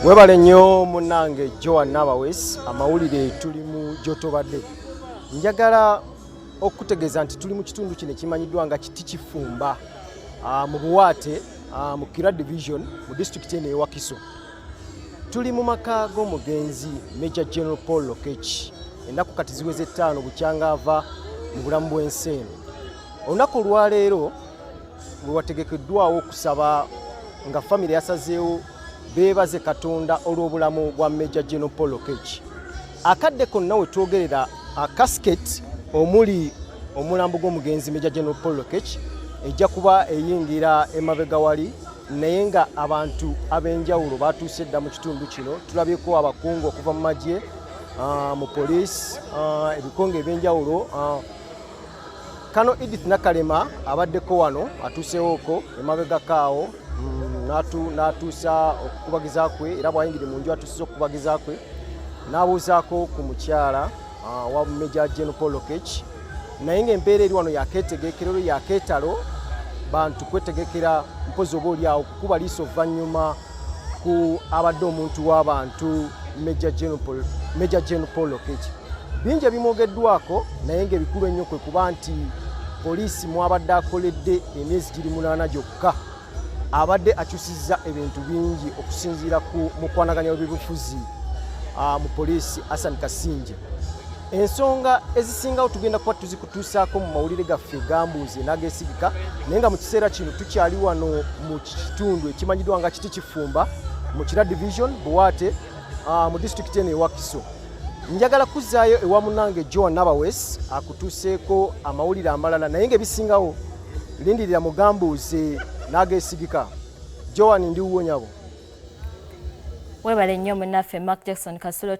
Webale nnyo munnange Joan Nabawes. Amawulire tuli mu gyotobadde. Njagala okutegeeza nti tuli mu kitundu kino ekimanyiddwa nga Kiti Kifumba, mu Buwaate, mu Kira Division, mu disitulikiti eno ewakiso. Tuli mu maka g'omugenzi Major General Paul Lokech. Ennaku kati ziweze 5 bukyanga ava mu bulamu bw'ensi eno. Olunaku olwaleero lwe wategekeddwawo okusaba nga famire yasazeewo beebaze Katonda olw'obulamu bwa Major General Paul Lokech. Akadde konna we twogerera, casket omuli omulambo gw'omugenzi Major General Paul Lokech ejja kuba eyingira emabega wali, naye nga abantu ab'enjawulo batuuse dda mu kitundu kino. Tulabyeko abakungu okuva mu magye, mu poliisi, ebikonge eb'enjawulo. Kano Edith Nakalema abaddeko wano, atuusewooko emabegako awo, n'atuusa okukubagiza kwe, era bw'ayingire mu nju atuusiza okukubagiza kwe, n'abuuzaako ku mukyala wa Major General Paul Lokech. Naye ng'empeera eri wano yakeetegekerero, yakeetalo bantu kwetegekera mpozi oba oli awo kukuba liiso oluvannyuma ku abadde omuntu w'abantu Major General Paul Lokech. Bingi ebimwogeddwako, naye ng'ebikulu ennyo kwe kuba nti poliisi mwabadde akoledde emyezi giri 8 gyokka abadde akyusizza ebintu bingi okusinziira ku mukwanaganya w'ebyobufuzi mu poliisi Asan Kasinje. Ensonga ezisingawo tugenda kuba tuzikutuusaako mu mawulire gaffe gambuuze n'ageesigika, naye nga mu kiseera kino tukyali wano mu kitundu ekimanyiddwa nga Kiti Kifumba, mu Kira Division, Buwaate, mu disitulikiti eno ewakiso. Njagala kuzzaayo ewa munnange Joan Nabawes akutuuseeko amawulire amalala, naye ng'ebisingawo lindirira mugambuuze n'ageesigika. Joan, ndiwuwo nyabo. Webale nnyo munnaffe Mark Jackson Kasulo.